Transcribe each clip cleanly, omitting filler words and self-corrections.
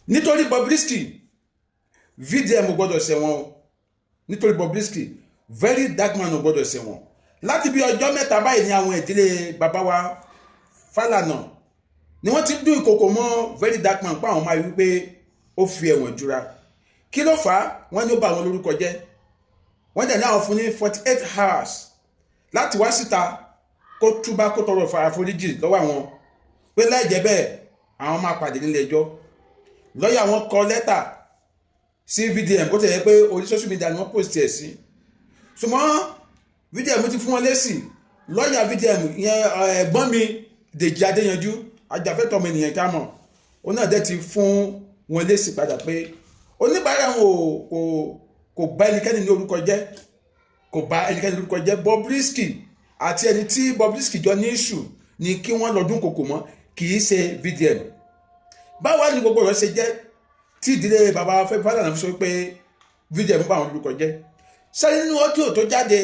Nítorí Bobrisky, VDM ò gbọ́dọ̀ ṣẹ̀wọ̀n o. Nítorí Bobrisky, Very Dark Man ò gbọ́dọ̀ ṣẹ̀wọ̀n. Láti bí ọjọ́ 3 báyìí ní àwọn ìdílé bàbá wa Fálànà ni wọ́n ti dún ìkòkò mọ́ Very Dark Man pa àwọn máa wí pé ó fi ẹ̀wọ̀n jura. Kí ló fà á? Wọ́n ní ó bà àwọn lórúkọ jẹ́. Wọ́n dẹ̀ ní àwọn fún ní 48 hours láti wá síta, kó túbá, kó tọrọ àforíjì lọ́wọ́ àwọn, pé láì jẹ́ bẹ́ẹ̀, àwọn máa pàdé nílé ẹjọ́. Lọ́ọ̀yà wọn kọ lẹ́tà sí VDM, bó ti yẹ pé orí social media ni wọ́n post ẹ̀ sí, ṣùgbọ́n VDM ti fún wọn lésì. Lọ́ọ̀yà VDM ìyẹn, ẹ̀gbọ́n mi Dèjì Adéyanjú, ajàfẹ́tọ̀ọ́ ọmọ ènìyàn ká mọ̀, òun náà dẹ̀ ti fún wọn lésì padà pé oníbàárà wọn kò bá ẹnikẹ́ni ní orúkọ jẹ́, kò bá ẹnikẹ́ni lórúkọ jẹ́. Bobrisky àti ẹni tí Bobrisky jọ ní issue ni kí wọ́n lọ́dún kòkò mọ́, kì í ṣe VDM. Báwa ni gbogbo ọ̀rọ̀ ṣe jẹ́ tí ìdílé bàbá Fẹ́mi Fálànà fi sọ pé VDM bá àwọn lórúkọ jẹ́? Sẹ́yìn nínú audio tó jáde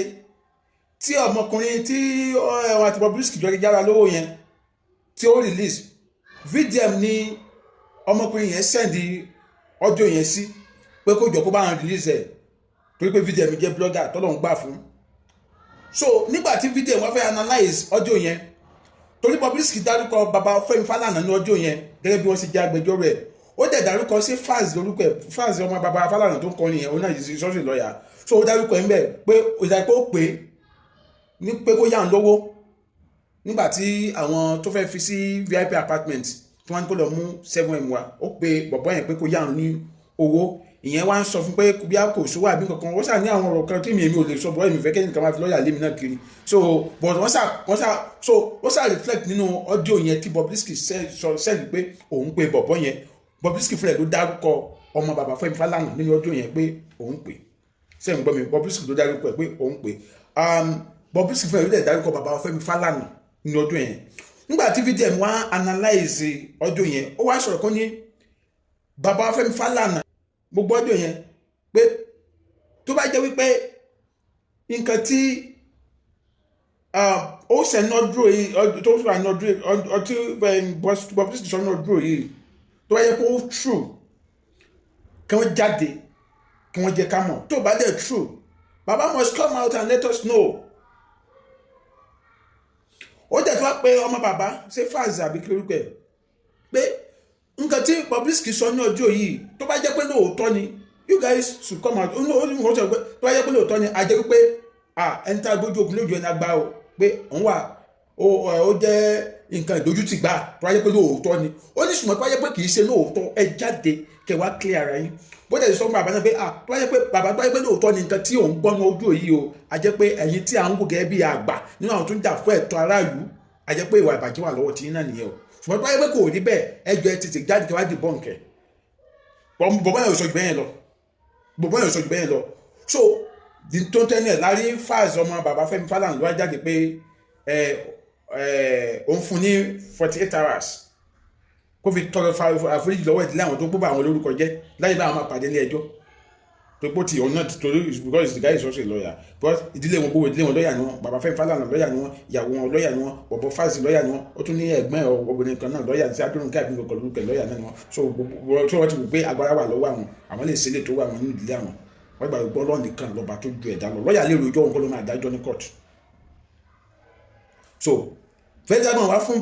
tí ọmọkùnrin tí ẹ̀wọ̀n àti Bobrisky jọ yára lówó yẹn tí ó release, VDM ní ọmọkùnrin yẹn send audio yẹn sí pé kó jọ kó bá wọn release ẹ̀, torí pé VDM jẹ́ blogger tọ́lọ́run gbà fún. So nígbà tí VDM wọ́n fẹ́ analyse audio yẹn, torí Bobrisky dárúkọ bàbá Fẹ́mi Fálànà ní audio yẹn gẹ́gẹ́ bí wọ́n ṣe jẹ́ agbẹjọ́rò ẹ̀, ó dẹ̀ dárúkọ sí Faz lórúkọ ẹ̀, Faz ọmọ bàbá Fálànà tó ń kọrin yẹn, òun náà yìí sọ́ọ̀sì lọ́ọ̀yà. So ó dárúkọ ẹ̀ ń bẹ̀ pé ó dárúkọ pé ó pè é ní pé kó yá ń lówó nígbà tí àwọn tó fẹ́ fi sí VIP apartment tí wọ́n ní kó lọ mú 7M wá. Ó pe bọ̀bọ́ yẹn pé kó yá ń ní owó. Ìyẹn wá ń sọ fún pé bí a kò sówó àbí kankan. Ó ṣà ní àwọn ọ̀rọ̀ kan tí mi èmi ò lè sọ bọ́, èmi fẹ́ kẹ́ni kan máa fi lọ́ọ̀yà lé mi náà kiri. So but wọ́n ṣà so ó ṣà reflect nínú audio yẹn tí Bobrisky sọ sẹ́ni pé òun pe bọ̀bọ́ yẹn. Bobrisky fúnra ẹ̀ ló dárúkọ ọmọ bàbá Fẹ́mi Fálànà nínú audio yẹn pé òun pè. Sẹ́yìn gbọ́ mi? Bobrisky ló dárúkọ ẹ̀ pé òun pè. Bobrisky fúnra ẹ̀ ló dẹ̀ dárúkọ bàbá Fẹ́mi Fálànà nínú audio yẹn. Nígbà tí VDM wá analyze audio yẹn, ó wá sọ̀rọ̀ kan ní bàbá Fẹ́mi Fálànà gbogbo audio yẹn pé tó bá jẹ́ wípé nǹkan tí ó sẹ̀ ní ọdún yìí, tó wà ní ọdún ọtí Bobrisky sọ ní ọdún yìí, tó bá yẹ kó true, kí wọ́n jáde, kí wọ́n jẹ́ ká mọ̀. Tó bá dẹ̀ true, baba must come out and let us know. Ó dẹ̀ tó wá pé ọmọ bàbá ṣé Faz àbí kí lórúkọ ẹ̀ pé nǹkan tí Bobrisky sọ ní ọjọ́ yìí, tó bá jẹ́ pé lóòótọ́ ni, you guys should come out. Ó ní nǹkan sọ pé tó bá jẹ́ pé lóòótọ́ ni, a jẹ́ pé ẹni tá a gbójú ogun lójú ẹni agbá o, pé òun wà ó jẹ́ nǹkan ìdójútì gbà tó bá jẹ́ pé lóòótọ́ ni. Ó ní ṣùgbọ́n tó bá jẹ́ pé kì í ṣe lóòótọ́, ẹ jáde kẹ́ wá clear ara yín. Bó dẹ̀ sọ fún bàbá náà pé tó bá jẹ́ pé bàbá, tó bá jẹ́ pé lóòótọ́ ni nǹkan tí òun gbọ́ ní ojú yìí o, a jẹ́ pé ẹ̀yin tí à ń wò gẹ́gẹ́ bí àgbà nínú àwọn tó ń jà fún ẹ̀tọ́ aráàlú, a jẹ́ pé ìwà ìbàjẹ́ wà lọ́wọ́ tiyín náà nìyẹn o. Ṣùgbọ́n tó bá jẹ́ pé kò rí bẹ́ẹ̀, ẹ jọ̀ọ́, ẹ tètè jáde kẹ́ wá debunk ẹ̀. Bọ̀bọ́ yẹn ò sọ jù bẹ́ẹ̀ lọ, bọ̀bọ́ yẹn ò sọ jù bẹ́ẹ̀ lọ. So di tó ń tẹ́lẹ̀ lárí, Faz ọmọ bàbá Fẹ́mi Fálànà ló wá jáde pé ẹ ẹ òun fún ní 48 hours kó fi tọrọ àforíjì lọ́wọ́ ìdílé àwọn tó gbọ́ àwọn olórúkọ jẹ́ láyé bá àwọn máa pàdé ní ẹjọ́ tó pọ̀ tí òun náà ti torí, because the guy is also a lawyer, because ìdílé wọn, gbogbo ìdílé wọn, lọ́ọ̀yà ni wọn. Bàbá Fẹ́mi Fálànà, lọ́ọ̀yà ni wọn. Ìyàwó wọn, lọ́ọ̀yà ni wọn. Bọ̀bọ̀ Faz, lọ́ọ̀yà ni wọn. Ó tún ní ẹ̀gbọ́n ẹ̀ obìnrin kan náà, lọ́ọ̀yà tí Adúrúnkẹ́ àbí nǹkan lórúkọ, lọ́ọ̀yà náà ni wọn. So gbogbo tí wọ́n ti wò pé agbára wà lọ́wọ́ àwọn, àwọn lè ṣẹlẹ̀ tó wà wọn nínú ìdílé àwọn. Wọ́n gbà gbọ́ Ọlọ́run nìkan lọ́ba tó ju ẹ̀dá lọ. Lọ́ọ̀yà lè rojọ́, òun kọ́ ló máa dájọ́ ní court. So Very Dark Man wá fún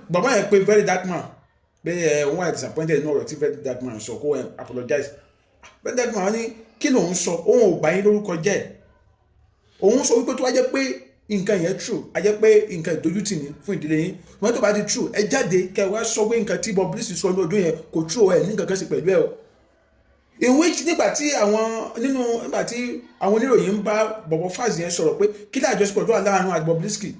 bàbá yẹn pé Very Dark Man pé ẹ òun wà disappointed nínú ọ̀rọ̀ tí Very Dark Man sọ, kó ẹ apologize. Very Dark Man wá ní kí lòun sọ? Òun ò bá yín lórúkọ jẹ́. Òun sọ wípé tó wá jẹ́ pé nǹkan yẹn true, a jẹ́ pé nǹkan ìdójútì ni fún ìdílé yín. Wọ́n tó bá di true, ẹ jáde kẹ́ ẹ wá sọ pé nǹkan tí Bobrisky sọ ní ọdún yẹn kò true, ẹ ní nǹkan kan sí pẹ̀lú ẹ o. In which nígbà tí àwọn oníròyìn ń bá bọ̀bọ̀ Faz yẹn sọ̀rọ̀ pé kí ní àjọṣepọ̀ tó wà láàárín àti Bobrisky,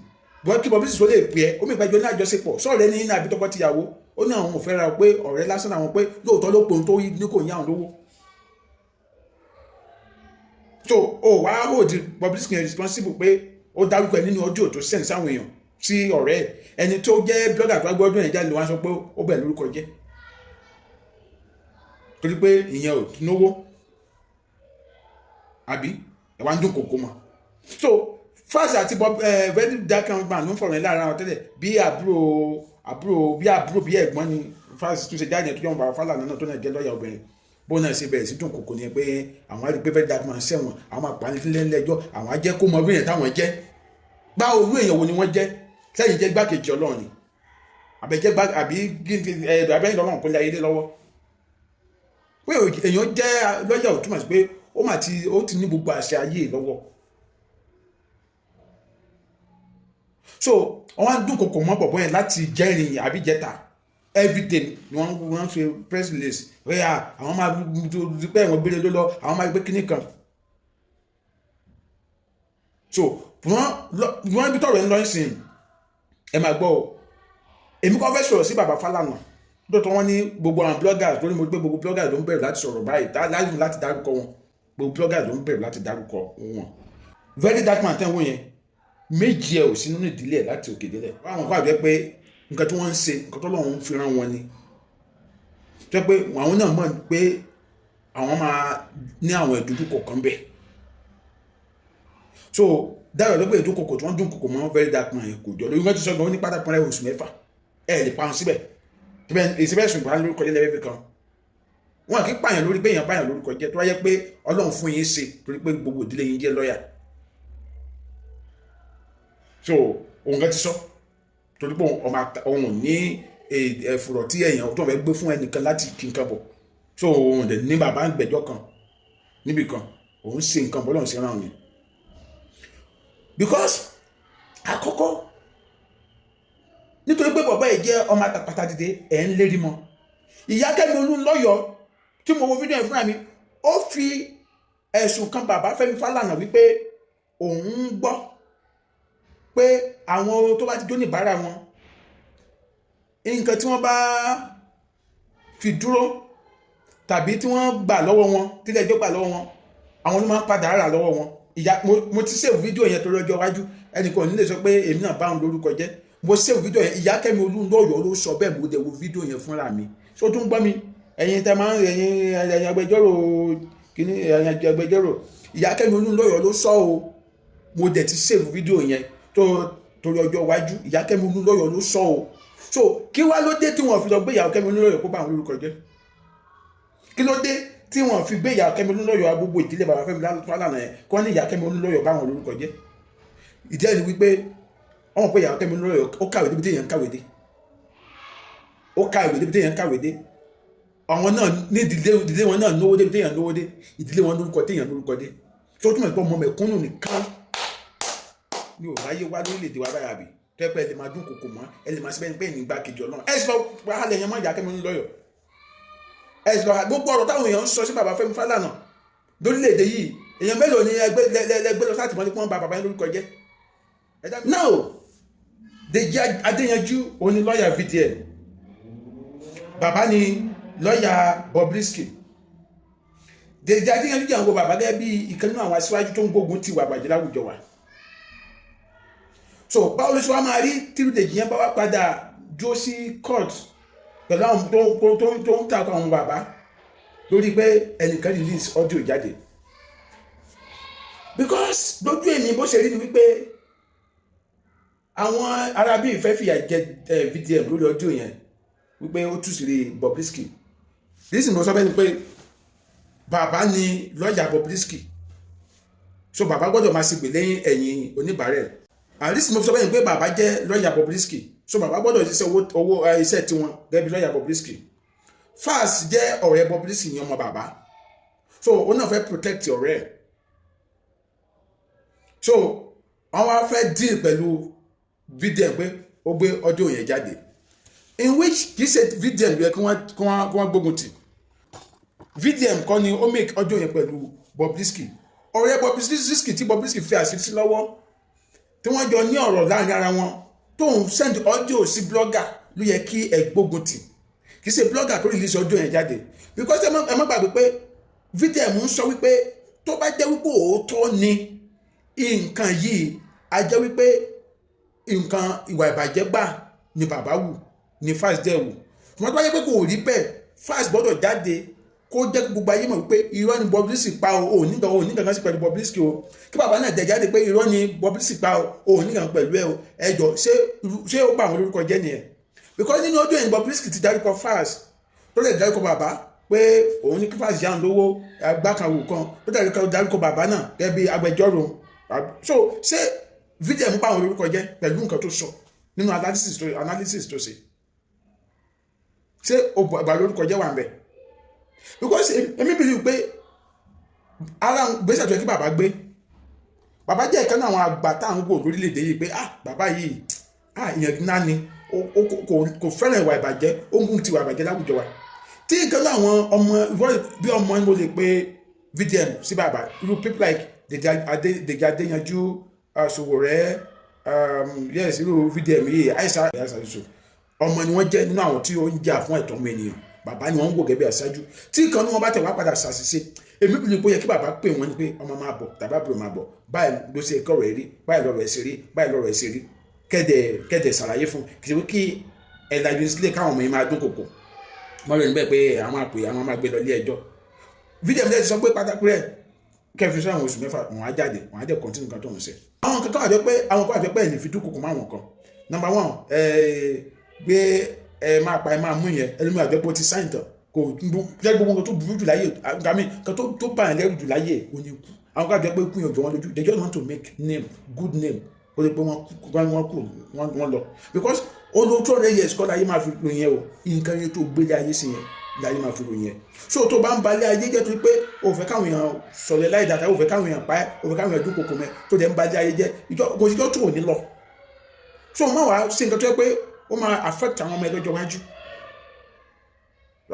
bọ́ kí Bobrisky tó lè pè é, omi ìgbàjọ ní àjọṣepọ̀ sọ̀rọ̀ ẹni ní àbí tọkọ-tìyàwó. Ó ní àwọn ò fẹ́ ra, pé ọ̀rẹ́ lásán àwọn, pé lóòótọ́ ló pohun tó ní kò ní àwọn lówó. So o wá hold Bobrisky responsible pé ó dárúkọ ẹ nínú audio tó send sáwọn èèyàn sí ọ̀rẹ́ ẹ̀. Ẹni tó jẹ́ blogger tó gbọ́dún ẹ̀ jáde ló wá sọ pé ó bẹ̀ lórúkọ jẹ́ torí pé ìyẹn ò náwó àbí ẹ̀ wá ń dún kòkó mọ́. So Faz àti Bob Very Dark Man ló ń fọ̀rọ̀ yẹn lára wọn tẹ́lẹ̀ bí àbúrò àbúrò, bí àbúrò, bí ẹ̀gbọ́n ni. Falz tún ṣe jáde tó jẹ́ ọmọ bàbá Fálànà náà tó náà jẹ́ lọ́ọ̀yà obìnrin, bó náà ṣe bẹ̀rẹ̀ sí dùn kòkò ni pé àwọn á rí pé Very Dark Man ṣẹ̀wọ̀n, àwọn máa pa nílé ẹjọ́, àwọn á jẹ́ kó mọ bí èèyàn táwọn jẹ́. Gbá orú èèyàn wo ni wọ́n jẹ́? Sẹ́yìn jẹ́ gbákejì Ọlọ́run ni àbẹ̀jẹ́ àbí abẹ́yìn lọ́lọ́run kó lé ayé lé lọ́wọ́? Pé èèyàn jẹ́ lọ́ọ̀yà ò túmọ̀ sí pé ó mà ti ó ti ní gbogbo àṣẹ ayé lọ́wọ́. So wọ́n á dún kòkò mọ́ bọ̀bọ́ yẹn láti jẹ́rìn àbí jẹ́ta. Everyday ni wọ́n ṣe press release rẹ́yà, àwọn máa pẹ́ ẹ̀wọ̀n gbére ló lọ, àwọn máa gbé kíní kan. So wọ́n bí tọ̀rọ̀ ń lọ sí, ẹ máa gbọ́ o. Èmi kọ́ fẹ́ sọ̀rọ̀ sí bàbá Fálànà lóòótọ́. Wọ́n ní gbogbo àwọn bloggers lórí, mo gbé gbogbo bloggers ló ń bẹ̀rù láti sọ̀rọ̀ báyìí, láti dárúkọ wọn. Gbogbo bloggers ló ń bẹ̀rù láti dárúkọ wọn. Very Dark Man tẹ́ ń wò yẹn, méjì ẹ̀ ò sí nínú ìdílé ẹ̀ láti òkè délẹ̀. Àwọn kan àbẹ́ pé nǹkan tí wọ́n ń ṣe, nǹkan tó lọ́wọ́ ń fi rán wọn ni, tó pé àwọn náà mọ̀ pé àwọn máa ní àwọn ìdojúkọ kan bẹ̀. So dáhùn ló pé ìdúnkokò tí wọ́n dúnkokò mọ́ Very Dark Man yẹn kò jọ lórí. Wọ́n ti sọ gan ní pátákó oṣù 6, ẹ lè pa wọn síbẹ̀. Ìsibẹ̀ sùn gbà lórúkọ jẹ́ lẹ́fẹ̀ẹ́ kan. Wọn kì í pààyàn lórí pé èèyàn pààyàn lórúkọ jẹ́, tó wáyé pé Ọlọ́run fún yín ṣe torí pé gbogbo ìdílé yín jẹ́ lọ́ọ̀yà. So òun kan ti sọ torí pé òun ní ẹ̀fùrọ̀ tí èèyàn tó fẹ́ gbé fún ẹnìkan láti kí nǹkan bọ̀. So òun dẹ̀ ní bàbá ń gbẹ́jọ́ kan níbì kan, òun ṣe nǹkan bọ́ lọ́run ṣe ràn ni. Because àkọ́kọ́, nítorí pé bàbá yìí jẹ́ ọmọ àtàpàtà dìde, ẹ̀ ń lérí mọ́. Ìyá Kẹ́mi Olúnlọ́yọ̀ tí mo wo fídíò yẹn fúnra mi, ó fi ẹ̀sùn kan bàbá Fẹ́mi Fálànà wípé òun ń gbọ́ pé àwọn tó bá ti jó níbàárà wọn, nǹkan tí wọ́n bá fi dúró tàbí tí wọ́n gbà lọ́wọ́ wọn, tílé ẹjọ́ gbà lọ́wọ́ wọn, àwọn ló máa ń padà rà lọ́wọ́ wọn. Ìyá, mo ti save fídíò yẹn torí ọjọ́ iwájú, ẹnìkan ò ní lè sọ pé èmi náà bá òun lórúkọ jẹ́. Mo save fídíò yẹn. Ìyá Kẹ́mi Olúnlọ́yọ̀ ló sọ bẹ́ẹ̀. Mo dẹ̀ wo fídíò yẹn fúnra mi. Ṣó tún gbọ́ mi? Ẹ̀yin tẹ́ máa ń ẹ̀yin agbẹjọ́rò kíní, ẹ̀yin agbẹjọ́rò, ìyá Kẹ́mi Olúnlọ́yọ̀ ló sọ o. Mo dẹ̀ ti save fídíò yẹn tó torí ọjọ́ iwájú. Ìyá Kẹ́mi Olúnlọ́yọ̀ ló sọ o. So kí wá ló dé tí wọ́n fi lọ gbé ìyá Kẹ́mi Olúnlọ́yọ̀ kó bá àwọn lórúkọ jẹ́? Kí ló dé tí wọ́n fi gbé ìyá Kẹ́mi Olúnlọ́yọ̀, gbogbo ìdílé bàbá Fẹ́mi Fálànà yẹn, kí wọ́n ní ìyá Kẹ́mi Olúnlọ́yọ̀ bá àwọn lórúkọ jẹ́? Ìdí ẹ̀ ni wípé wọ́n mọ̀ pé ìyá Kẹ́mi Olúnlọ́yọ̀, ó kàwé débi tí èèyàn ń kàwé dé, ó kàwé débi tí èèyàn ń kàwé dé. Àwọn náà ní ìdílé wọn náà náwó débi tí èèyàn náwó dé, ìdílé wọn lórúkọ tí èèyàn lórúkọ dé. Tó túmọ̀ pé ọmọ mẹ̀kúnnù nìkan ní ò ráyé wá lórílẹ̀‐èdè wa báyà bí tẹ́pẹ́ ẹ lè máa dún kòkò mọ́, ẹ lè máa ṣe bẹ́ẹ̀ ní igbákejì Ọlọ́run. Ẹ sì lọ wàhálà ẹ̀yàn mọ́ ìyá Kẹ́mi Olúnlọ́yọ̀. Ẹ sì lọ gbogbo ọ̀rọ̀ táwọn èèyàn ń sọ sí bàbá Fẹ́mi Fálànà lórílẹ̀‐èdè yìí, èèyàn mélòó ni ẹgbẹ́ lẹ́gbẹ́ lọ sáà tìmọ́lé pé wọ́n ba bàbá yẹn lórúkọ jẹ́? Now, Dèjì Adéyanjú òní lọ́ọ̀yà VDM, bàbá ni lọ́ọ̀yà Bobrisky. Dèjì Adéyanjú jẹ́ àwọn bàbá gẹ́gẹ́ bí ìkan nínú àwọn aṣíwájú tó ń gbógun ti ìwà àbàjẹ́ láwùjọ wa. So báwo ló ṣe wá máa rí tí Dèjì yẹn bá wá padà dúró sí court pẹ̀lú àwọn tó ń takò àwọn bàbá lórí pé ẹnìkan release audio jáde? Because lójú èmi, bó ṣe rí ni wípé àwọn arábí ìfẹ́ fìyà jẹ VDM lórí audio yẹn, wípé ó tú sírí Bobrisky. Reason mo sọ bẹ́ẹ̀ ni pé bàbá ni lọ́ọ̀yà Bobrisky, so bàbá gbọ́dọ̀ máa ṣègbè lẹ́yìn ẹ̀yìn oníbàárẹ̀. And reason mo sọ bẹ́ẹ̀ ni pé bàbá jẹ́ lọ́ọ̀yà Bobrisky, so bàbá gbọ́dọ̀ ṣiṣẹ́ owó iṣẹ́ tiwọn gẹ́gẹ́ bí lọ́ọ̀yà Bobrisky. Falz jẹ́ ọ̀rẹ́ Bobrisky ní ọmọ bàbá, so ó náà fẹ́ protect ọ̀rẹ́ ẹ̀. So wọ́n wá fẹ́ deal pẹ̀lú VDM pé ó gbé audio yẹn jáde, in which kì í ṣe VDM yẹ kí wọ́n gbógun tì. VDM kọ́ ni ó make audio yẹn pẹ̀lú Bobrisky. Ọ̀rẹ́ Bobrisky tí Bobrisky fi àṣírí sí lọ́wọ́, tí wọ́n jọ ní ọ̀rọ̀ láàrin ara wọn, tóun send audio sí blogger ló yẹ kí ẹ gbógun tì, kì í ṣe blogger tó release audio yẹn jáde. Because ẹ má gbàgbé pé VDM ń sọ wípé tó bá jẹ́ wípé òótọ́ ni nǹkan yìí, a jẹ́ wípé nǹkan ìwà ìbàjẹ́ gbà ni bàbá wù ni Falz dẹ̀ wù. Ṣùgbọ́n tó bá jẹ́ pé kò rí bẹ́ẹ̀, Falz gbọ́dọ̀ jáde kó jẹ́ kí gbogbo ayé mọ̀ wípé irọ́ ni Bobrisky pa o, ò ní nǹkan, ò ní nǹkan sí pẹ̀lú Bobrisky o. Kí bàbá náà dẹ̀ jáde pé irọ́ ni Bobrisky pa o, ò ní nǹkan pẹ̀lú ẹ o. Ẹ jọ, ṣé ó bá àwọn olórúkọ jẹ́ nìyẹn? Because nínú ọdún yẹn, Bobrisky ti dárúkọ Falz, tó lè dárúkọ bàbá pé òun ní kí Falz yá òun lówó agbákanwò kan, tó dárúkọ bàbá náà gẹ́gẹ́ bí agbẹjọ́rò. So ṣé VDM bá àwọn olórúkọ jẹ́ pẹ̀lú nǹkan tó sọ nínú analysis tó ṣe? Ṣé ọba lórúkọ jẹ́ wà ń bẹ̀? Because èmi believe pé ara gbèsè tó yẹ kí bàbá gbé, bàbá jẹ́ ìkan náà àwọn àgbà tá à ń wò lórílẹ̀‐èdè yìí pé, ah, bàbá yìí, ah, ìyẹn náà ni kò fẹ́ràn ìwà ìbàjẹ́, ó ń gún ti ìwà ìbàjẹ́ láwùjọ wa. Tí nǹkan náà àwọn ọmọ bí ọmọ mo lè pe VDM sí bàbá, irú people like Dèjì Adéyanjú, Sowore, yes, irú VDM yìí, Aisha Aisha Yusuf, ọmọ ni wọ́n jẹ́ nínú àwọn tí ó ń jà fún ẹ̀tọ́ ọmọ ènìyàn. Bàbá ni wọ́n ń wò gẹ́gẹ́ bí aṣáájú. Tí ìkan ní wọ́n bá tẹ̀ wá padà ṣàṣìṣe, èmi bí pé ó yẹ kí bàbá pè wọ́n ní pé ọmọ máa bọ̀ tàbí àbúrò máa bọ̀, báyìí ló ṣe kọ́ rẹ̀ rí, báyìí lọ́rọ̀ ẹ̀ ṣe rí, báyìí lọ́rọ̀ ẹ̀ ṣe rí, kẹ́dẹ̀ kẹ́dẹ̀ ṣàlàyé fún. Kì í ṣe pé kí ẹ̀dá ju sílé káwọn ọmọ yẹn máa dún kòkò wọ́n lè níbẹ̀ pé àwọn àpè àwọn máa gbé lọ ilé ẹjọ́. VDM ti sọ pé pátákó rẹ̀ kẹfì sọ àwọn oṣù 6 wọn á jáde, wọn á jẹ́ continue nǹkan tó ń ṣe. Àwọn kan tó wà jẹ́ pé àwọn kan wà jẹ́ pé ẹ̀ lè fi dúnkòkò máwọn kan. Number one, gbé ẹ máa pa ẹ máa mú yẹn, ẹlòmíràn àjẹpọ̀ ti sáyìn tán, kò jẹ́ gbogbo nǹkan tó burú jù láyé àmì nǹkan tó bá yẹn lẹ́rù jù láyé ò ní kú. Àwọn kan àjẹpọ̀ ikú yẹn jọ wọn lójú. They just want to make name, good name, ó lè pé wọ́n kú, wọ́n kú, wọ́n lọ, because ó lo 200 years kọ́ láyé máa fi ròyìn ẹ o. Nǹkan yẹn tó gbélé ayé sí yẹn láyé máa fi ròyìn ẹ. So tó bá ń balẹ̀ ayé jẹ́ torí pé o fẹ́ káwọn èèyàn sọ̀rọ̀ láì dàtà, o fẹ́ káwọn èèyàn pa ẹ́, o fẹ́ káwọn èèyàn dúnkokò mẹ́, tó dẹ̀ ń balẹ̀ ayé jẹ́, kò sí ìjọ tó ò ní lọ. So má wàá ṣe nǹkan tó yẹ pé ó máa affect àwọn ọmọ ẹ lọ́jọ́ iwájú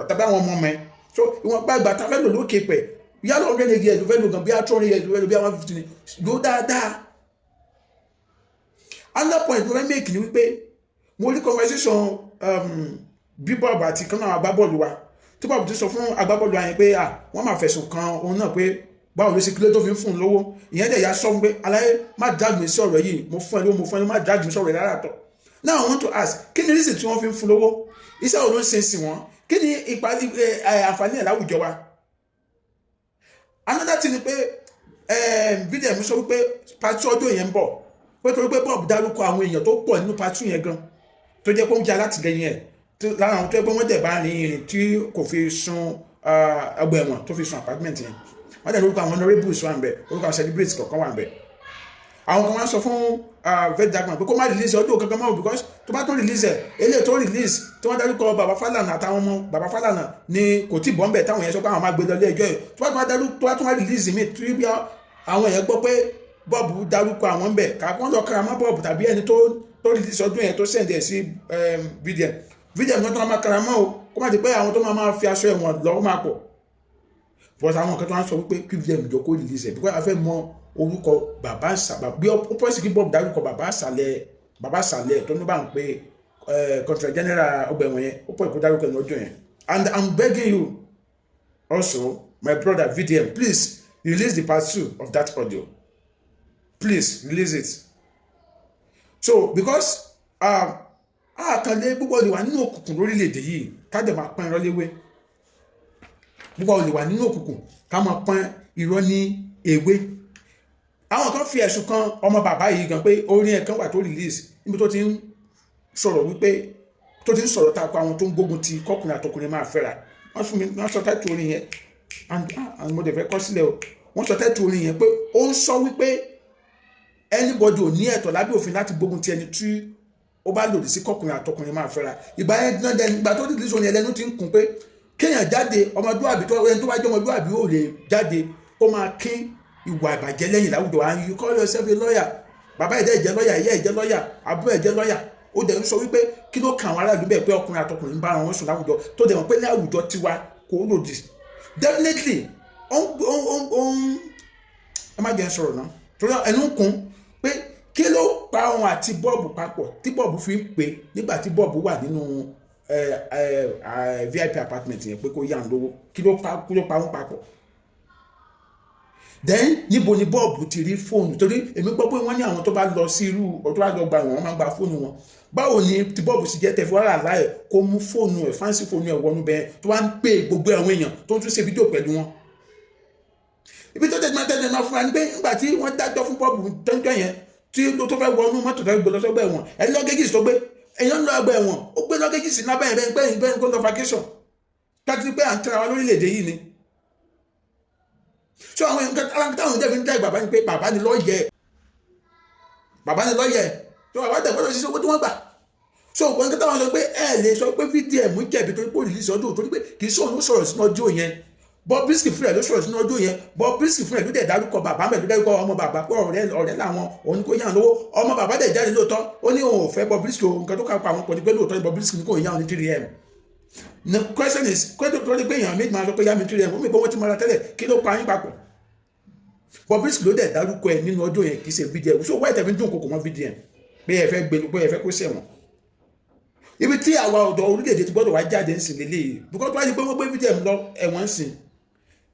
tàbí àwọn ọmọ ọmọ ẹ. So ìwọ̀n bá ìgbà tá a fẹ́ lò lókè pẹ̀, yálà 100 years ló fẹ́ lò gan, bí i 200 years ló fẹ́ lò, bí i 150 ni, lò dáadáa. Another point mo fẹ́ make ni wípé mo rí conversation bí Bob àti kan náà agbábọ́ọ̀lù wa, tí Bob ti sọ fún agbábọ́ọ̀lù wa yẹn pé, ah, wọ́n máa fẹ̀sùn kan òun náà pé báwo ló ṣe kílé tó fi ń fún un lówó. Ìyẹn dẹ̀ ya sọ fún pé, aláyé, má drag mi sí ọ̀rọ̀ yìí, mo fún ẹ lówó, mo fún ẹ lówó, má drag mi sí ọ̀rọ̀ yìí rárá tọ̀. Now I want to ask, kí ni reason tí wọ́n fi ń fún lówó? Iṣẹ́ wo ló ń ṣe sí wọn? Kí ni ipa àǹfààní ẹ̀ láwùjọ wa? Another thing ni pé VDM sọ wípé party ọdún yẹn ń bọ̀, pé torí pé Bob dárúkọ àwọn èèyàn tó pọ̀ nínú party yẹn gan, tó jẹ́ pé ó ń jẹ́ alátìlẹyìn ẹ̀ lára àwọn tó jẹ́ pé wọ́n dẹ̀ bá rin ìrìn tí kò fi sun ọgbà ẹ̀wọ̀n, tó fi sun apartment yẹn. Wọ́n dẹ̀ lórúkọ àwọn honourables wà ń bẹ̀, orúkọ àwọn celebrities kọ̀ọ̀kan wà ń bẹ̀. Àwọn kan wá sọ fún Very Dark Man pé kó má release ọdún kankan mọ́, because tó bá tó release ẹ̀, eléyìí tó release tí wọ́n dárúkọ bàbá Fálànà àtàwọn ọmọ bàbá Fálànà ni kò tí bọ́ ń bẹ̀, táwọn yẹn sọ pé àwọn máa gbé lọ ilé ẹjọ́ yìí. Tó bá tó wá dárúkọ, tó bá tó wá release mi tí bí àwọn yẹn gbọ́ pé Bob dárúkọ àwọn ń bẹ̀, ká wọ́n lọ kára mọ́ Bob tàbí ẹni tó release ọdún yẹn tó send ẹ̀ sí VDM, VDM náà tó máa kára mọ́ o, kó má di pé àwọn tó máa fi aṣọ ẹ̀wọ̀n lọ́wọ́ máa pọ̀. But àwọn kan tó wá ń sọ wípé kí VDM jọ kó release ẹ̀ because a fẹ́ mọ orúkọ bàbá àṣàbà bí ó pọ̀ sí kí Bob dárúkọ bàbá àṣàlẹ̀, bàbá àṣàlẹ̀ tó ní bá ń pe controller general ọgbà ẹ̀wọ̀n yẹn, ó pọ̀ ìkó dárúkọ ẹ̀ lọ́jọ́ yẹn. And I'm begging you also, my brother VDM, please release the part two of that audio. Please release it. So because àkànlé púpọ̀ lè wà nínú òkùnkùn lórílẹ̀‐èdè yìí, ká dẹ̀ máa pọ́n irọ́ léwé. Púpọ̀ lè wà nínú òkùnkùn, ká máa pọ́n irọ́ ní ewé. Àwọn kan fi ẹ̀sùn kan ọmọ bàbá yìí gan pé orin ẹ̀ kan wà tó release níbi tó ti ń sọ̀rọ̀ wípé tó ti ń sọ̀rọ̀ tako àwọn tó ń gbógun ti kọkùnrin àtọkùnrin máa fẹ́ra. Wọ́n fún mi, wọ́n sọ title orin yẹn and mo dẹ̀ fẹ́ kọ́ sílẹ̀ o. Wọ́n sọ title orin yẹn pé ó ń sọ wípé anybody ò ní ẹ̀tọ́ lábẹ́ òfin láti gbógun ti ẹni tí ó bá lòdì sí kọkùnrin àtọkùnrin máa fẹ́ra. Ìgbà yẹn náà dẹni ìgbà tó release orin yẹn, lẹ́nu ti ń kún pé kéèyàn jáde ọmọdúàbí tó, ẹni tó bá jẹ́ ọmọdúàbí ò lè jáde kó máa kín ìwà ìbàjẹ́ lẹ́yìn láwùjọ. And you call yourself a lawyer. Bàbá ẹ̀jẹ̀ jẹ́ lọ́yà, ìyá ẹ̀jẹ̀ lọ́yà, àbúrò ẹ̀jẹ̀ lọ́yà, ó dẹ̀ ń sọ wípé kí ló kàn àwọn aráàlú bẹ́ẹ̀ pé ọkùnrin àtọkùnrin ń bára wọn sùn láwùjọ, tó dẹ̀ mọ̀ pé ní àwùjọ tiwa kò lòdì. Definitely ó ń ó ń ó ń ẹ má jẹ́ ń sọ̀rọ̀ náà torí ẹnu ń kún pé kí ló pa òun àti Bob papọ̀ tí Bob fi ń pè nígbà tí Bob wà nínú VIP apartment yẹn pé kó yá ń lówó. Kí ló pa òun papọ̀? Then níbo ni Bob ti rí fóònù? Torí èmi gbọ́ pé wọ́n ní àwọn tó bá lọ sí irú tó bá lọ gba wọn, wọ́n máa ń gba fóònù wọn. Báwo ni tí Bob sì jẹ́ tẹ̀ fi wàhálà láì kó mú fóònù ẹ̀, fancy fóònù ẹ̀ wọnú bẹ́ẹ̀, tó wá ń pè gbogbo àwọn èèyàn, tó ń tún ṣe fídíò pẹ̀lú wọn? Ibi tó tẹ̀sí máa tẹ̀sí máa fúnra ní pé nígbà tí wọ́n dájọ́ fún Bob tọ́jọ́ yẹn, tí tó fẹ́ wọnú mọ́tò tó gbé lọ sọ́gbà ẹ̀wọ̀n, ẹ̀ lọ́gẹ́gì tó gbé Èèyàn ń lọ ọgbà ẹ̀wọ̀n, ó gbé luggage sí lábẹ́ ẹ̀ bẹ́ẹ̀ bẹ́ẹ̀ kó lọ vacation káàkiri pé à ń tẹ́ra wa lórílẹ̀‐èdè yìí ni. So àwọn nǹkan táwọn ìjẹ́ fi ń dá bàbá ni pé bàbá ni lọ́ọ̀yẹ̀, bàbá ni lọ́ọ̀yẹ̀ tó bàbá tẹ̀ gbọ́dọ̀ ṣiṣẹ́ owó tí wọ́n gbà. So nǹkan táwọn sọ pé ẹ lè sọ pé VDM jẹ̀bi torí pé ó release audio, torí pé kì í sọ̀rọ̀ ló sọ̀rọ̀ sínú audio yẹn. Bobrisky fúnra ẹ̀ ló sọ̀rọ̀ sínú audio yẹn. Bobrisky fúnra ẹ̀ ló dẹ̀ dárúkọ bàbá mẹ́, ló dárúkọ ọmọ bàbá pé ọ̀rẹ́ ọ̀rẹ́ làwọn, òun ni kò yàn lówó. Ọmọ bàbá dẹ̀ jáde lóòótọ́, ó ní òun ò fẹ́ Bobrisky o. Nǹkan tó kà pa àwọn pọ̀ ní pé lóòótọ́ ni Bobrisky ní kò yàn ní 3M. The question is, question tó ní pé èèyàn méjì máa sọ pé yá mi 3M, ó mì pé wọ́n ti mara tẹ́lẹ̀, kí ló pa yín papọ̀? Bobrisky ló dẹ̀ dárúkọ ẹ̀ nínú audio yẹn, kì í ṣe VDM. So wáyé tẹ̀ fi ń dún kòkò mọ́ VDM pé ẹ fẹ́ gbé, pé ẹ fẹ́ kó sẹ̀wọ̀n? Ibi tí àwa ọ̀dọ́ orílẹ̀-èdè ti gbọ́dọ̀ wá jáde ń sìn lélẹ́yìí, because tó wá di pé wọ́n gbé VDM lọ ẹ̀wọ̀n ń sìn,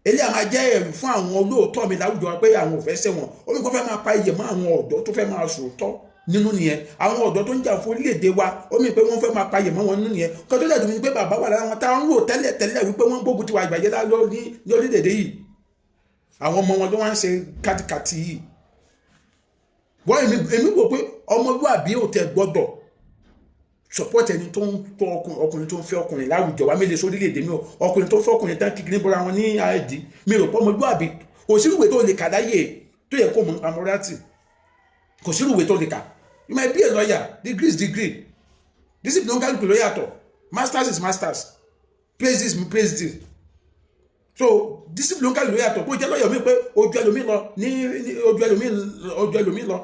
eléyà máa jẹ́ ẹ̀rù fún àwọn olóòótọ́ mi láwùjọ wa pé àwọn ò fẹ́ ṣẹ̀wọ̀n. Omi kan fẹ́ máa pa iyè mọ́ àwọn ọ̀dọ́ tó fẹ́ máa sòótọ́ nínú nìyẹn. Àwọn ọ̀dọ́ tó ń jà fún orílẹ̀-èdè wa, omi pé wọ́n fẹ́ máa pa iyè mọ́ wọn nínú nìyẹn. Kan tó dẹ̀ dùn mí pé bàbá wà lára wọn tá ń rò tẹ́lẹ̀ tẹ́lẹ̀ wípé wọ́n gbógun ti wà ìbàjẹ́ ní orílẹ̀-èdè yìí. Àwọn ọmọ wọn ló wá ń ṣe kátikàti yìí. Wọ́n èmi wò pé ọmọlúwàbí ò tẹ gbọ́dọ̀ support ẹni tó ń tọ́ ọkùnrin tó ń fẹ́ ọkùnrin láwùjọ wa. Mi lè sórílẹ̀-èdè mi o, ọkùnrin tó ń fẹ́ ọkùnrin tán kíkiri bọ́ra wọn ní àìdí. Mi rò pé ọmọlúwàbí, kò sí ìwé tó lè kà láyè tó yẹ kó mọ̀ nípa morality. Kò sí ìwé tó lè kà. You might be a lawyer, degree is degree, discipline kálukú ló yàtọ̀, masters is masters, PhD is PhD. So discipline kálukú ló yàtọ̀. Kó jẹ́ lawyer mi pé ojú ẹlòmíì lọ ní ojú ẹlòmíì lọ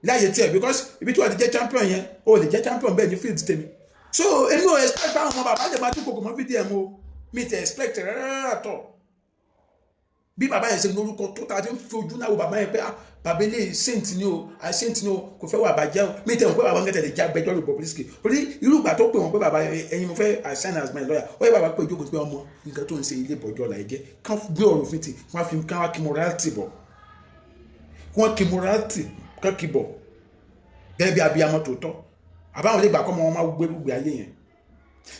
láyé tiẹ̀, because ibi tí wọ́n ti jẹ́ champion yẹn, o lè jẹ́ champion bẹ́ẹ̀ ní field tèmi. So èmi ò expect báwọn ọmọ bàbá lè máa tún kòkò mọ́ VDM o. Mi ti expect rárá tọ̀ bí bàbá yẹn ṣe lórúkọ tó ta ti ń fi ojú náà wo bàbá yẹn pé, ah, bàbá ilé saint ni o, ah, saint ni o, kò fẹ́ wà bàjẹ́ o. Mi tẹ̀ wọ́n pé bàbá ń kẹ́tẹ̀ lè jẹ́ agbẹjọ́rò Bobrisky, torí irú ìgbà tó pè wọ́n pé, "Bàbá, ẹ̀yin mo fẹ́ assign as my lawyer," ó yẹ bàbá pé ìjókòó pé ọmọ, nǹkan tó ń ṣe ilé ìbọ̀jọ́ ọ̀la ẹ̀jẹ̀ kán gbé ọ̀rọ̀ òfin tì wọ́n fi kán wá kí morality bọ̀, wọ́n kí morality kán kí bọ̀ gẹ́gẹ́ bí abiyamọ tòótọ́ àbáwọn lè gbà kọ́ ọmọ wọn máa gbé gbé ayé yẹn.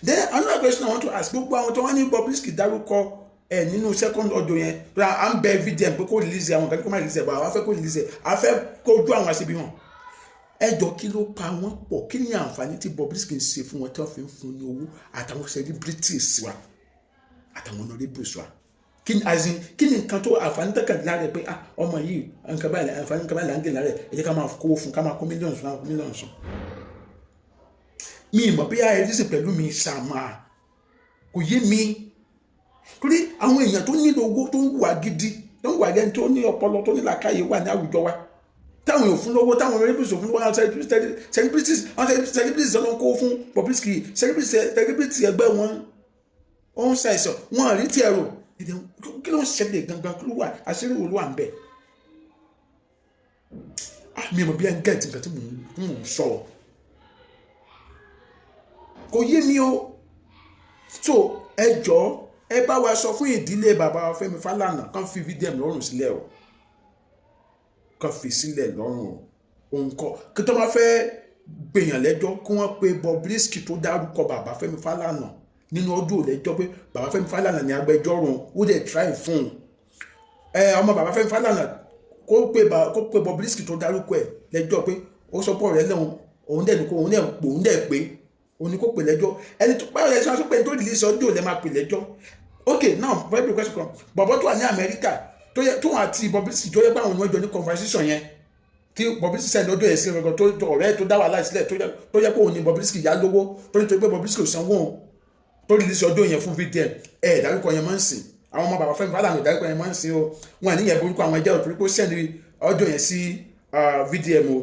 Then another question I want to ask gbogbo àwọn tó wọ́n ní Bobrisky dárúkọ ẹ nínú second audio yẹn, pé à ń bẹ VDM pé kó release àwọn kan, kó má release ẹ bọ̀, àwọn afẹ́ kó release ẹ, afẹ́ kó ojú àwọn àṣebi hàn. Ẹ jọ, kí ló pa wọ́n pọ̀? Kí ni àǹfààní tí Bobrisky ń ṣe fún wọn tí wọ́n fi ń fún ní owó, àtàwọn celebrities wa, àtàwọn honourables wa? Kí ni, as in, kí ni nǹkan tó àǹfààní tẹ́kàn lára ẹ pé, ah, ọmọ yìí, nǹkan báyìí, àǹfààní nǹkan báyìí là ń gé lára ẹ, ẹ jẹ́ ká máa kówó fún, ká máa kó millions fún, kó millions fún? Mi ìmọ̀ bí i ẹ pẹ̀lú mi ṣàmà kò yé mi, torí àwọn èèyàn tó nílò owó, tó ń wà gidi, tó ń wà lẹ́ni tó ní ọpọlọ, tó ní làákàyè wà ní àwùjọ wa, táwọn èèyàn fún lówó, táwọn honourables fún lówó, àwọn celebrities, àwọn celebrities ló ń kó fún Bobrisky. Celebrity ẹgbẹ́ wọn ó ń ṣàìsàn, wọn àrí tí ẹ rò. Kí ló ń ṣẹlẹ̀ gangan? Kí ló wà? Àṣírí wo ló wà ń bẹ̀? Ah, mi ò mọ̀ bí ẹ ń get nǹkan tí mò ń sọ, kò yé mi o. So ẹ jọ̀ọ́, ẹ bá wa sọ fún ìdílé bàbá Fẹ́mi Fálànà kàn fi VDM lọ́rùn sílẹ̀ o, kàn fi sílẹ̀ lọ́rùn o. Òun kọ́ kí tó máa fẹ́ gbèyàn lẹ́jọ́, kí wọ́n pe Bobrisky tó dárúkọ bàbá Fẹ́mi Fálànà nínú ọdún lẹ́jọ́, pé bàbá Fẹ́mi Fálànà ní agbẹjọ́rò, ó dẹ̀ try fún un. Ẹ ọmọ bàbá Fẹ́mi Fálànà kó pe Bobrisky tó dárúkọ ẹ̀ lẹ́jọ́ pé ó sọ pé ọ̀rẹ́ lẹ́hùn òun dẹ̀ ní kó òun dẹ̀ pò òun dẹ̀ pé òun ni kó pè lẹ́jọ́. Ẹni tó báyọ̀ lẹ́sọ̀ sọ pé ẹni tó release audio lẹ́ máa pè lẹ́jọ́. Ok, now, very big question kan. Bọ̀bọ̀ tó wà ní Amẹ́ríkà, tó yẹ tóun àti Bobrisky tó yẹ pé àwọn ènìyàn jọ ní conversation yẹn tí Bobrisky send audio yẹn sí ọ̀rọ̀ tó ọ̀rẹ́ tó dá wàhálà sílẹ̀, tó yẹ pé òun ni Bobrisky yá lówó, tó ní torí pé Bobrisky ò sanwó òun tó release audio yẹn fún VDM. Ẹ̀ dárúkọ yẹn máa ń sìn. Àwọn ọmọ bàbá Fẹ́mi Fálànà dárúkọ yẹn máa ń sìn o. Wọn àníyàn borúkọ àwọn ẹjẹ́ òtún pé ó send audio yẹn sí VDM o.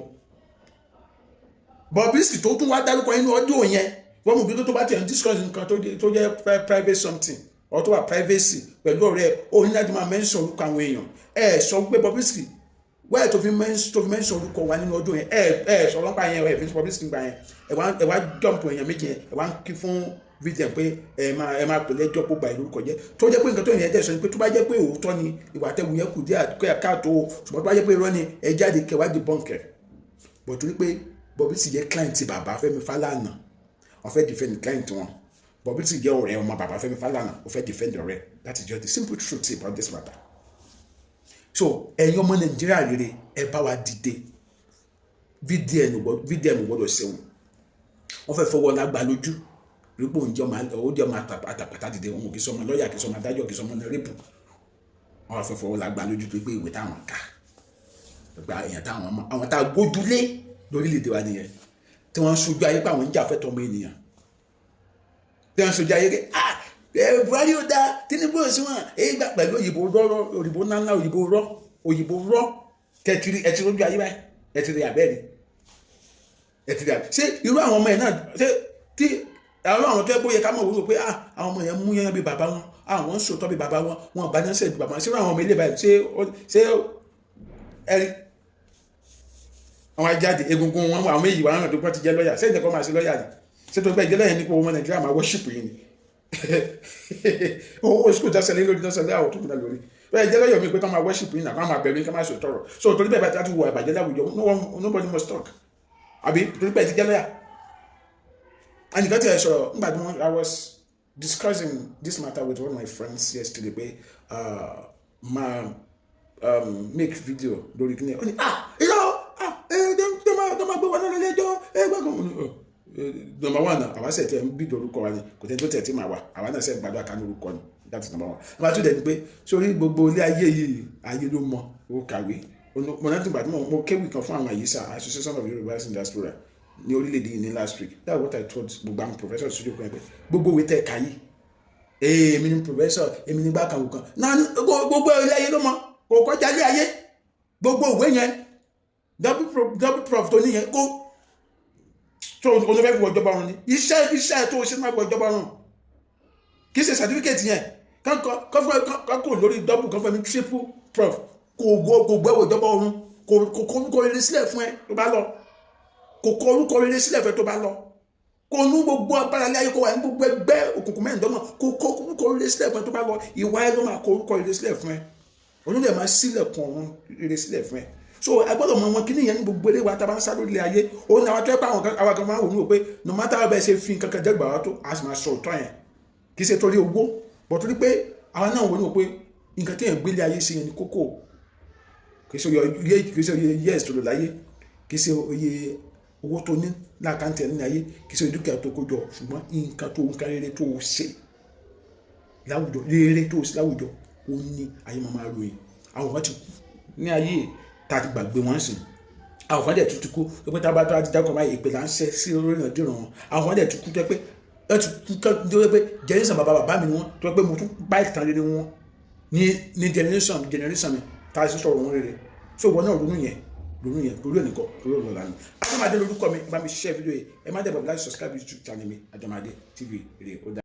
Bobrisky tó tún wá dárúkọ inú audio yẹn, wọ́n mú bí tó bá tiẹ̀ ń discuss nǹkan tó jẹ́ private something or tó wà privacy pẹ̀lú ọ̀rẹ́, ó ní láti máa mention orúkọ àwọn èèyàn. Ẹ sọ pé Bobrisky wẹ́ẹ̀ tó fi mention orúkọ wa nínú ọdún yẹn, ẹ sọ ọlọ́pàá yẹn, ẹ fi Bobrisky gbà yẹn, ẹ wá jump èèyàn méjì yẹn, ẹ wá ń kí fún VDM pé ẹ máa pè lẹ́jọ́ pé ó gba ìlú orúkọ jẹ́, tó jẹ́ pé nǹkan tó yẹn dẹ̀ sọ ni pé tó bá jẹ́ pé òótọ́ ni ìwà tẹ̀wù yẹn kù díẹ̀ káàtó, ṣùgbọ́n tó bá jẹ́ pé irọ́ ni, ẹ jáde kẹwàá debunk ẹ̀. Bọ̀ torí pé Bobrisky jẹ́ client bàbá Fẹ́mi Fálànà, wọ́n fẹ́ defend client wọn. Bobrisky jẹ́ ọ̀rẹ́ ọmọ bàbá Fẹ́mi Fálànà, ó fẹ́ defend ọ̀rẹ́. That is just the simple truth about this matter. So ẹ̀yin ọmọ Nàìjíríà rere, ẹ bá wa dìde. VDM gbọ́dọ̀ ṣẹ̀wọ̀n. Wọ́n fẹ́ fọwọ́ lágbà lójú rípò ń jẹ́ ọmọ, ó jẹ́ ọmọ àtàpàtà dìde. Wọn kì í sọmọ lọ́ọ̀yà, kì í sọmọ adájọ́, kì í sọmọ rẹ́pù. Wọ́n wá fẹ́ fọwọ́ lágbà lójú tó pé ìwé táwọn kà gba èèyàn táwọn ọmọ àwọn tá a gbójúlé lórílẹ̀‐èdè wa nìyẹn, tí wọ́n ń sojú ayé pé àwọn ń jà fẹ́tọ̀ ọmọ ènìyàn, tí wọ́n ń sojú ayé pé, ah, Buhari ó dáa, Tinubu ò sí wọn èyí gbà pẹ̀lú òyìnbó rọ́, òyìnbó ńláńlá, òyìnbó rọ́, òyìnbó rọ́. Tẹ̀tìrì ẹtì lójú ayé báyìí, ẹtìrì àbẹ́rẹ́ ẹtìrì àbẹ́. Ṣé irú àwọn ọmọ yẹn náà, ṣé tí àwọn tó yẹ kó yẹ ká mọ̀ wúlò pé, ah, àwọn ọmọ yẹn mú yẹn bí bàbá wọn, àwọn ń sòtọ́ bí bàbá wọn, wọn bá ní sẹ̀ bí bàbá wọn, ṣé irú àwọn ọmọ ilé báyìí, ṣé ẹrí àwọn ajáde egungun wọn, àwọn méjì wà náà tó pọ̀ ti jẹ́ lọ́ọ̀yà? Ṣé ìjẹ́kọ́ máa ṣe lọ́ọ̀yà ni? Ṣé tó gbẹ́ jẹ́ lọ́ọ̀yà ní kó ọmọ Nàìjíríà máa worship yìí ni? Owó school tó ṣẹlẹ̀ lórí, tó ṣẹlẹ̀ àwọn tó kùnà lórí bẹ́ẹ̀ jẹ́ lọ́ọ̀yà mi pé ká máa worship yìí náà, ká máa bẹ̀rù, ká máa sòtọ̀rọ̀. So torí bẹ́ẹ̀ bá ti wọ ìbàjẹ́ láwùjọ, nobody must talk, àbí torí bẹ́ẹ̀ ti jẹ́ lọ́ọ̀yà? Ẹnìkan tí ẹ sọ̀rọ̀ nígbà tí wọ́n, I was discussing this matter with one of my friends yesterday pé máa make video lórí kíni. Ó ní, ah, irọ́, ah, ẹ tó máa gbé wọn náà lẹ́jọ́ ẹ gbàgbọ́. Number one, àwa sẹ̀ tẹ̀ ń bí orúkọ wa ni, kò tẹ́ tó tẹ̀ tí màá wà, àwa náà sẹ̀ ń gbàdúrà ká ní orúkọ ni. That is number one. Number two dẹ̀ ni pé sórí gbogbo ilé ayé yìí, ayé ló mọ. Ó kàwé, mo rántí ìgbà tí mo kéwì kan fún àwọn àyíṣà Association of Yorùbá in Diaspora ní orílẹ̀-èdè yìí ní last week. That's what I told gbogbo àwọn professor studio kan pé gbogbo ìwé tẹ̀ ká yìí, èmi ni professor, èmi ní gbàkan kan náà, gbogbo ilé ayé ló mọ, kò kọjá ilé ayé. Gbogbo ìwé yẹn, double prof tó níyẹn, kó tó onífẹ́ fi wọ ìjọba ọ̀run ni. Iṣẹ́ tó ṣe máa wọ ìjọba ọ̀run, kì í ṣe certificate yẹn. Kọ́kọ́ lórí double kan fún mi, triple prof, kò gbẹ́wò ìjọba ọ̀run, kò kọ orúkọ rere sílẹ̀ fún ẹ tó bá lọ, kò kọ orúkọ rere sílẹ̀ fún ẹ tó bá lọ. Kò ní gbogbo agbára ilé ayé, kó wà ní gbogbo ẹgbẹ́ òkùnkùn mẹ́rìndínlọ́gbọ̀n, kò kọ orúkọ rere sílẹ̀ fún ẹ tó bá lọ. Ìwà ẹ ló máa kọ orúkọ rere sílẹ̀ fún ẹ, onílẹ̀ máa sílẹ̀kùn ọ̀run rere sílẹ̀ fún ẹ. So a gbọ́dọ̀ mọ wọn kíní yẹn ní gbogbo eré wa tá a bá ń sá lórí ilé ayé. Òun ni àwọn tó yẹ pé àwọn kan máa ń wò ní wò pé no matter how bẹ́ẹ̀ ṣe fi nǹkan kan jẹ́ gbà wá tó, a sì máa sọ òótọ́ yẹn. Kì í ṣe torí owó, bọ̀ torí pé àwọn náà wò ní wò pé nǹkan tí yẹn gbélé ayé ṣe yẹn ní kókó. Kì í ṣe oye years tó lò láyé, kì í ṣe oye owó tó ní lákàntì ẹ̀ nínú ayé, kì í ṣe dúkìá tó kó jọ, ṣùgbọ́n nǹkan tó nǹkan rere tó ṣe láwùjọ, rere tó ṣe láwùjọ, ó ní ayé máa ròyìn. Àwọn kan ti kú ní ayé tá a ti gbàgbé wọn sìn, àwọn kan dẹ̀ tún ti kú tó pé tábà tó a ti dákọ̀ báyìí, ìpè là ń ṣe sí orí ìrìnàjò wọn. Àwọn kan dẹ̀ tún kú tó pé ẹ ti kú tó pé generation bàbá bàbá mi ni wọ́n, tó pé mo tún bá ìtàn rere wọn ní generation mi tá a sì sọ̀rọ̀ wọn rere. So ìwọ náà ronú yẹn, ronú yẹn torí ẹnìkan, torí ọ̀rọ̀ lánàá. Adamade lórúkọ mi. Ẹ bá mi share fídíò yìí, ẹ má dẹ̀ bàbá láti subscribe YouTube channel mi, Adamade TV rè ó dá.